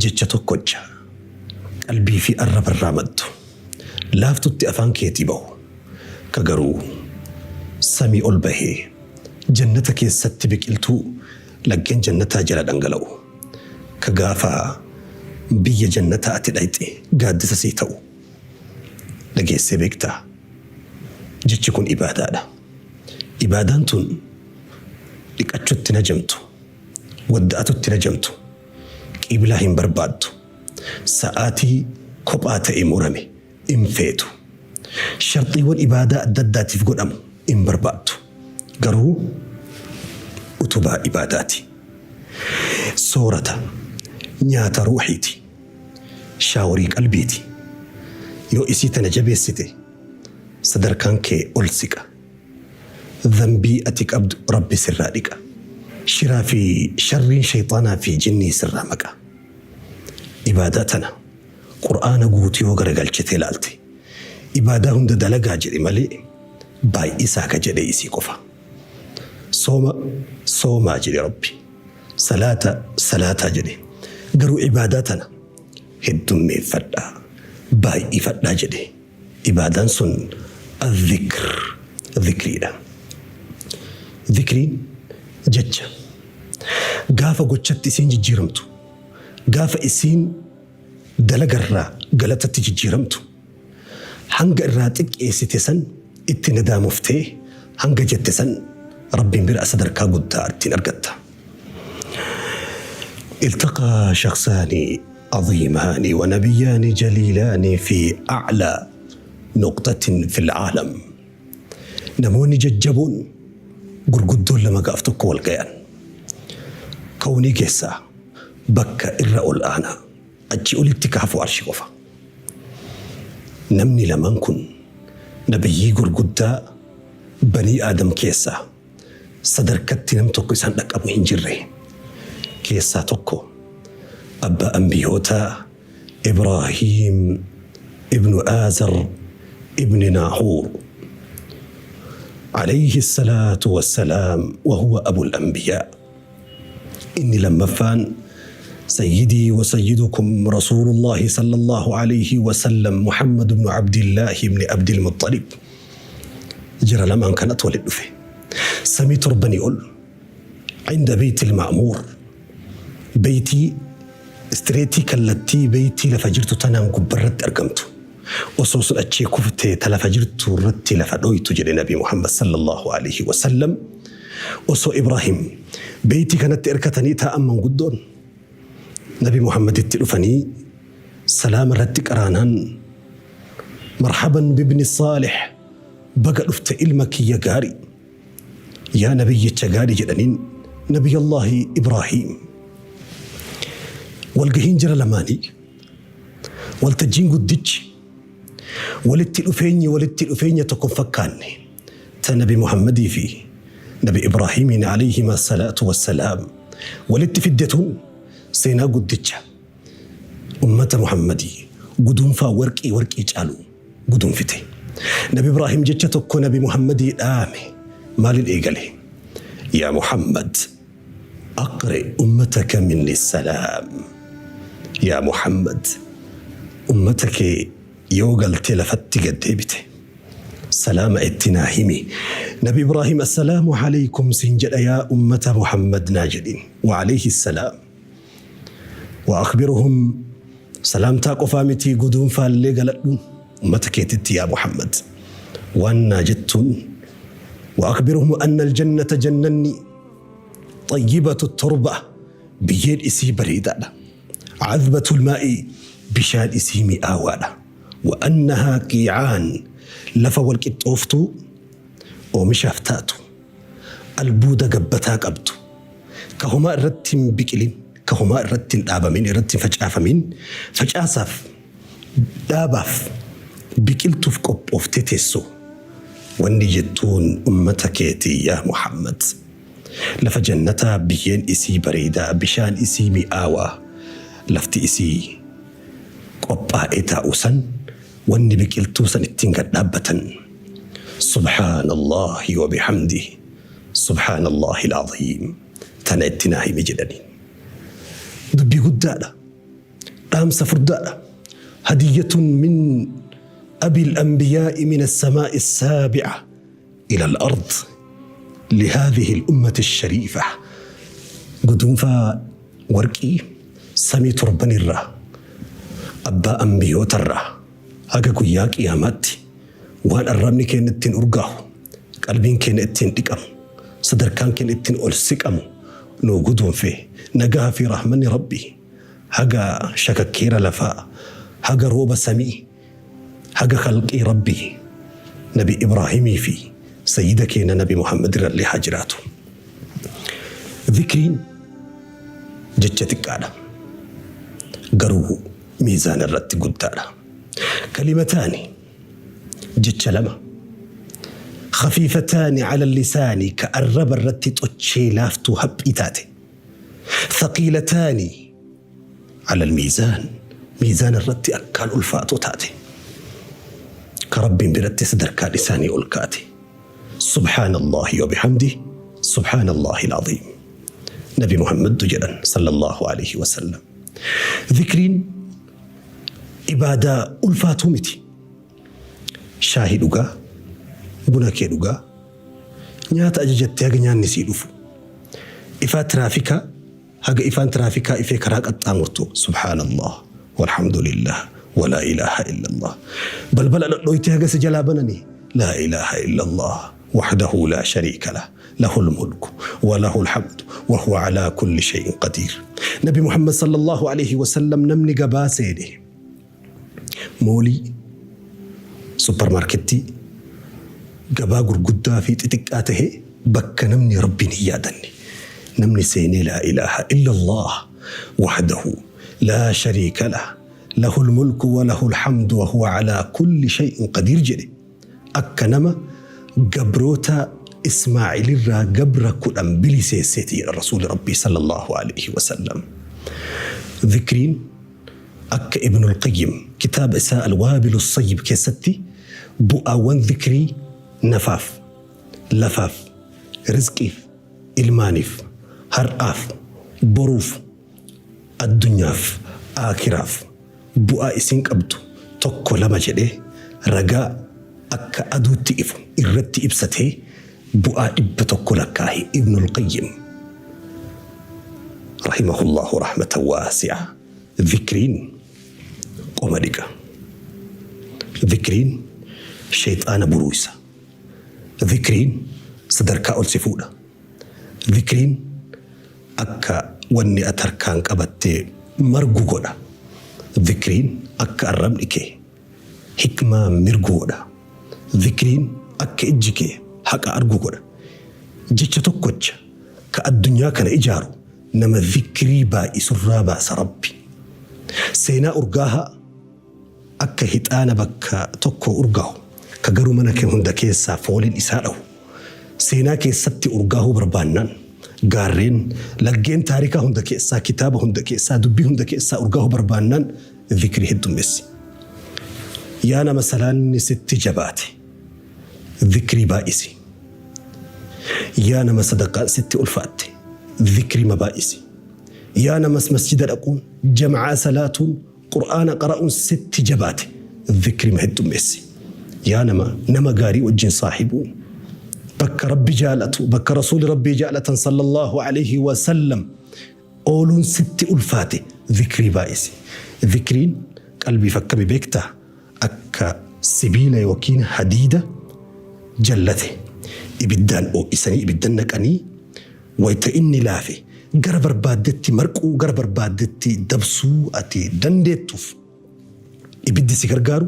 Jecha tokkocha qalbii fi arrabarraa maddu, laaftutti afaan keetii bahu, ka garuu samii ol bahee jannata keessatti biqiltuu laggeen jannataa jala dhangala'u, ka gaafa biyya jannataa ati dhayxe gaaddisa sii ta'u dhageessee beektaa? Jechi kun ibaadaadha. Ibaadaan tun dhiqachutti hin hajamtu, wadda'atutti hin hajamtu, qiiblaa hin barbaaddu, sa'aatii kophaa ta'e murame hin feetu. Sharxiiwwan ibaadaa adda addaatiif godhamu hin barbaaddu. Garuu utubaa ibaadaati. Soorata, nyaata ruuhiiti. Shaaworii qalbiiti. Yoo isii tana jabeessite sadarkaan kee ol siqa. Dhanbii ati qabdu Rabbi sirraa dhiqa. Shiraa fi sharriin sheyxaanaa fi jinnii sirraa maqa. Ibaadaa tana Qur'aana guutuu yoo garagalchitee laalte ibaadaa hunda dalagaa jedhe malee baay'isaa ka jedhe isii qofa. Sooma soomaa jedhe Rabbi. Salaata salaataa jedhe. Garuu ibaadaa tana heddummeeffadhaa, baay'ifadhaa jedhe. Ibaadaan sun Al-Dhikr, Dhikriidha. Dhikriin jecha. Gaafa gochatti isiin jijjiiramtu, gaafa isiin dalagarraa galatatti jijjiiramtu, hanga irraa xiqqeessite san itti nadaamoftee hanga jette san Rabbiin bira sadarkaa guddaa ittiin argatta. Iltaqaa shakhsaani aziimaani wa nabiyyaani jaliilaani fi a'laa nuqxatin fil aalam. Namoonni jajjaboon gurguddoon lama gaaf tokko wal gayan. Kawnii keessaa bakka irra ol aanaa achii olitti ka hafu arshi qofa. Namni lamaan kun nabiyyii gurguddaa banii Aadam keessaa sadarkatti nam tokko isaan dhaqqabu hin jirre keessaa tokko abbaa anbiyootaa Ibraahiim ibnu Aazar ibni Naahuur alayhi salaatu wassalaam wa huwa abul anbiyaa. Inni lammaffaan sayyidii wa sayyidukum rasuulullaahi sallallaahu alayhi wa sallam Muhammad ibnu Abdillaahi ibni Abdil Muxxalib. Jara lamaan kanatu walitti dhufe. Samii torbanii ol inda beeytil ma'muur beeytii istireetii kallattii beeytii lafa jirtu tanaan gubbarratti argamtu. Osoo sun achii kuftee ta lafa jirtu irratti lafa dhoytu jedhe Nabi Muhammad sallallahu alaihi wasallam. Osoo Ibraahim beeytii kanatti erkatanii taa'an manguddoon Nabi Muhammaditti dhufanii salaama irratti qaraanaan marhaban bibni saalih baga dhufte ilma kiyya gaarii yaa nabiyyicha gaarii jedhaniin Nabiyallaahi Ibraahim. Walgahiin jara lamaanii Waltajjiin guddichi walitti dhufeenyi walitti dhufeenya tokko hin fakkaanne ta Nabi Muhammadii fi Nabi Ibraahimiin alayhima salaatu wassalaam walitti fidde tun seenaa guddicha ummata Muhammadii guduunfaa warqii warqii caalu guduunfite. Nabi Ibraahim jecha tokko Nabi Muhammadii dhaame maalin eegale? Yaa Muhammad Aqri ummataka minni salaam. Yaa Muhammad ummata kee yoo galtee lafatti gad deebite salaama itti naa himi. Nabi Ibraahim assalaamu alaykum siin jedha yaa ummata Muhammad naa jedhin. Wa alayhi salaam. Wa akhbiruhum salaamtaa qofaa miti guduunfaallee galadhu ummata keetitti yaa Muhammad. Waan naa jettuun wa akhbiruhum anna aljannata jannanni Xayyibatu torba biyyeen isii bareedaadha. Cadbatul maa'i bishaan isii mi'aawaadha. Wa annahaa qiicaan lafa wal qixxooftuu oomishaaf taatu albuuda gabbataa qabdu ka homaa irratti hin biqilin ka homaa irratti hin dhaabamin irratti hin facaafamin facaasaaf dhaabaaf biqiltuuf qophooftee teessu wanni jettuun ummata keetii yaa Muhammad lafa jannataa biyyeen isii bareedaa bishaan isii mi'aawaa lafti isii qophaa'ee taa'u san wanni biqiltuu san ittiin gad dhaabbatan subhaanallaahi wa bihamdihi subhaanallaahi al-aziim tana itti naa himi jedhaniin dubbii guddaadha. Dhaamsa furdaadha. Hadiyyatun min abil anbiyaa'i min as-samaa'i as-saabi'a ila al-ard lihaadhihi al-ummati ash-shariifa. Guduunfaa warqii samii torbanirraa abbaa anbiyootarraa haga guyyaa qiyaamaatti waan arrabni keenya ittiin urgaahu, qalbiin keenya ittiin dhiqamu, sadarkaan keenya ittiin ol siqamu nuu guduunfe. Nagaha fi rahmanni Rabbii haga shakakkeera lafaa, haga rooba samii, haga khalqii Rabbii Nabi Ibraahimii fi sayyida keenya Nabi Muhammad irrallee haa jiraatu. Zikriin jecha xiqqaadha. Garuu miizaana irratti guddaadha. Kalimataani jecha lama. Khafiifataani ala lisaani ka arraba irratti xochee laaftuu haphii taate. Thaqiilataani ala almiizaan miizaana irratti akkaan ulfaatoo taate. Ka Rabbiin biratti sadarkaan isaanii ol kaate. Subhaanallaahi wa bihamdih Subhaanallaahi al-aziim. Nabi Muhammadtu jedhan sallallahu alayhi wa sallam. Zikriin ibaadaa ulfaatuu miti. Shaahii dhugaa, buna kee dhugaa, nyaata ajajattee haga nyaanni sii dhufu. Ifaa tiraafikaa haga ifaan tiraafikaa ifee karaa qaxxaamurtu subhaanallah walhamdulillah walaa ilaaha illallah. Balbala dhodhoytee haga si jalaa bananii laa ilaaha illallah wahdahu laa shariika lah lahul mulku wa lahul hamdu wa huwa alaa kulli shay'in qadiir. Nabi Muhammad sallallahu alayhi wa sallam namni gabaa seene moolii, supparmaarkettii, gabaa gurguddaa fi xixiqqaa tahe bakka namni Rabbiin hin yaadanne namni seenee laa ilaaha illallah wahdahu laa shariika lah lahul mulku wa lahul hamdu wa huwa alaa kulli shay'in qadiir jedhe akka nama gabroota Ismaa'ilirraa gabra 10 biliseesseeti jedha Rasuuli Rabbii sallallahu alaihi wasallam. Zikriin Akka Ibnul Qayyim kitaaba isaa Al-Waabilu Sayyib keessatti bu'aawwan zikrii nafaaf, lafaaf, rizqiif, ilmaaniif, har'aaf, boruuf, addunyaaf, aakhiraaf bu'aa isiin qabdu tokko lama jedhee ragaa akka aduutti ifu irratti ibsatee bu'aa 100 lakkaahe Ibnul Qayyim rahimahullahu rahmatan waasi'a. Zikriin qoma dhiqa. Zikriin sheyxaana buruuysa. Zikriin sadarkaa ol si fuudha. Zikriin akka wanni ati harkaan qabatte margu godha. Zikriin akka arrabni kee hikmaa mirgu godha. Zikriin akka ijji kee haqa argu godha. Jecha tokkocha ka addunyaa kana ijaaru nama zikrii baay'isurraa baasa Rabbi. Seenaa urgaahaa akka hixaana bakka tokkoo urgaahu ka garuu mana kee hunda keessaa fooliin isaa dhahu. Seenaa keessatti urgaahuu barbaannaan gaarreen, laggeen taarikaa hunda keessaa, kitaaba hunda keessaa, dubbii hunda keessaa urgaahuu barbaannaan zikrii heddummeessi. Yaa nama salaanni sitti jabaate zikrii baay'isi. Yaa nama sadaqaan sitti ulfaatte zikrima baay'isi. Yaa namas masjida dhaquun, jama'aa salaatuun, Qur'aana qara'uun sitti jabaate zikrima heddummeessi. Yaa nama nama gaarii wajjin saahibuun, bakka Rabbi jaalatu, bakka Rasuuli Rabbii jaalatan sallallahu alayhi wa sallam ooluun sitti ulfaate zikrii baay'isi. Zikriin qalbiif akkami beektaa? Akka sibiila yookiin hadiida jallate ibiddaan oo'isanii ibidda naqanii wayta inni laafe gara barbaaddetti marquu gara barbaaddetti dabsuu ati dandeettuuf ibiddi si gargaaru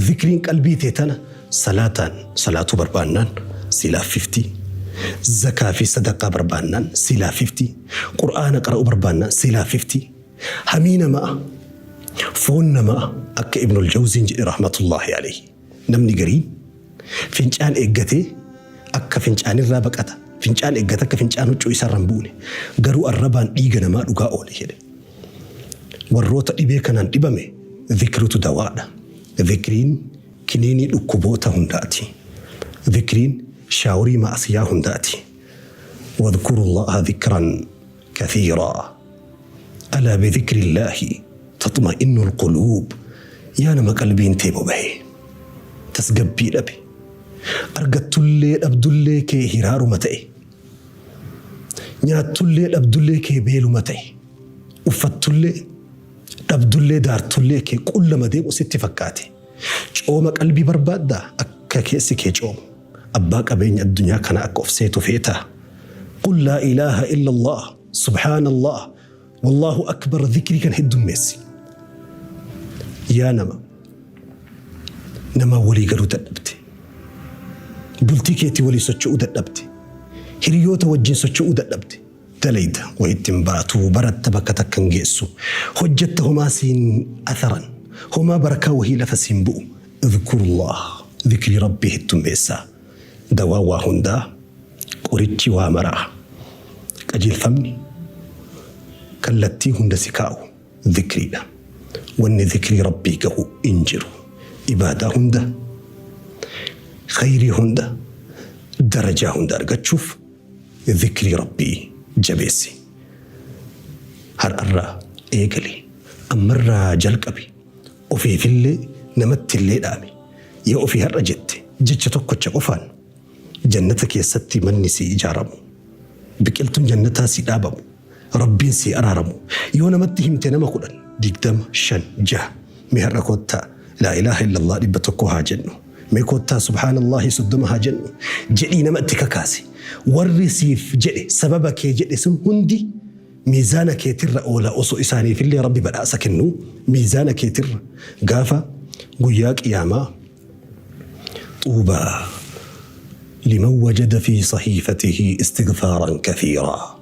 zikriin qalbii tee tana salaataan salaatuu barbaannaan si laaffifti zakaa fi sadaqaa barbaannaan si laaffifti qur'aana qara'uu barbaannaan si laaffifti Hamii namaa, foon namaa akka Ibnul Jawziin jedhe rahmatullaahi alayhi namni gariin fincaan eeggatee akka fincaanirraa baqata, fincaan eeggata akka fincaan huccuu isaarra hin buune, garuu arrabaan dhiiga namaa dhugaa oole jedhe. Warroota dhibee kanaan dhibame zikritu dawaadha. Zikriin kiniinii dhukkuboota hundaati. Zikriin shaaworii ma'asiyaa hundaati. Wadhkurullaaha zikran kathiiraa. Alaa bidhikrillaahi. taxma'innul quluub. Yaa nama qalbiin tee bobahe, tasgabbii dhabe, argattullee dhabdullee kee hiraaruma ta'e, nyaattullee dhabdullee kee beeluma ta'e, uffattullee dhabdullee daartullee kee qullama deemu sitti fakkaate. Cooma qalbii barbaaddaa? Akka keessi kee coomu, abbaa qabeenya addunyaa kana akka of seetu feetaa? Qul laa ilaaha illallah, subhaanallah, wallaahu akbar, dhikrii kan heddummeessi. Yaa nama namaa walii galuu dadhabde, bultii keetii walii socho'uu dadhabde, hiriyoota wajjin socho'uu dadhabde, dalayda wayitti hin baatu, baratta bakka takka hin geessu, hojjetta homaa siin atharan, homaa barakaa wahii lafa siin bu'u. Idhkurullah, dhikrii Rabbii heddummeessaa. Dawaan waa hundaa, qorichi waa maraa, qajeelfamni kallattii hunda si kaa'u dhikriidha. Wanni dhikrii Rabbii gahu hin jiru. Ibaadaa hunda, khayrii hunda, darajaa hunda argachuuf dhikrii Rabbii jabeessi. Har'arraa eegali, ammarraa jalqabi, ofiifillee namattillee dhaami. Yoo ofii har'a jette, jecha tokkocha qofaan jannata keessatti manni sii ijaaramu, biqiltuun jannataa sii dhaabamu, Rabbiin sii araaramu. Yoo namatti himte nama 10, 20, 5, 6, mee har'a koottaa laa ilaaha illallah 100 haa jennu, mee koottaa subhaanallahi 30 haa jennu jedhii nama itti kakaasi. Warri siif jedhe, sababa kee jedhe sun hundi miizaana keetirra oola. Osoo isaaniifillee Rabbi badhaasa kennu miizaana keetirra gaafa guyyaa qiyaamaa. Xuubaa liman wajada fi sahiifatihi istighfaaran kathiiraa.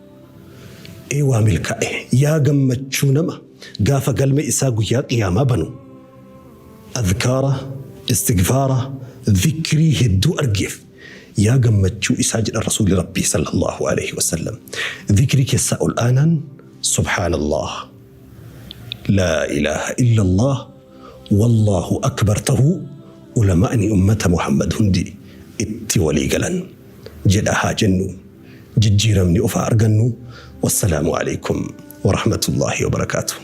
Ee waa milkaa'e, yaa gammachuu nama gaafa galme isaa guyyaa qiyaamaa banu adhkaara, istighfaara, dhikrii hedduu argeef yaa gammachuu isaa jedhan Rasuulli Rabbii sallallahu aleyhi wasallam. Dhikrii keessaa ol aanaan subhaanallah, laa ilaaha illallah, wallaahu akbar tahuu ulamaa'ni ummata Muhammad hundi itti walii galan. Jedha haa jennu, jijjiiramni of haa argannu. Wassalaamu aleykum warahmatullaahi wabarakaatuh.